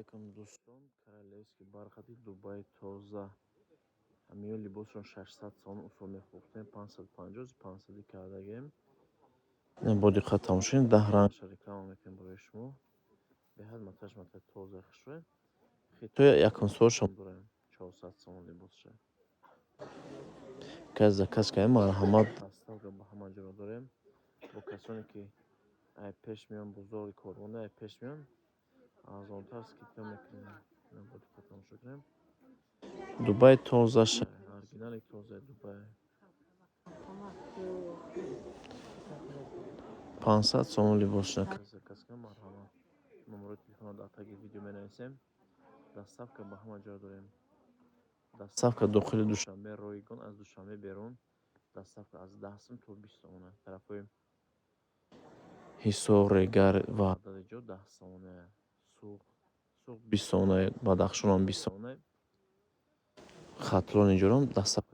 Алайкум, дӯстон. Королевский бархати Дубай тоза. Ҳамиё либосшон 600 сомон усул мефурӯхтем, 550, 500 кардагем. Бо диққат тамошо кунед, 10 рангша реклама мекунем барои шумо. Беҳад маташ мата тоза, хушрӯй. Хитоя якумсолшон дорем, 400 сомон либосша. Кас заказ кардем, марҳамат. Доставка ба ҳама ҷоро дорем. Бо касоне ки ай пеш меён, бузурги корвона ай пеш меён, арзонтар скидка мекунем. Бо диққат тамошо кунем. Дубай тоза, оригинали тозаи Дубай. 500 сомон либосша. Заказ кардем, марҳамат. Номерои телефонро дар таги видео менависем. Доставка ба ҳама ҷо дорем. Доставка дохили Душанбе ройгон, аз Душанбе берун доставка аз 10 сум то 20 сомона. Тарафҳои Ҳисор, Регар, Ваҳдат ҷо 10 сомона. Суғд 20 сомона, Бадахшонам 20 сомона. Хатлон иҷорам доставка.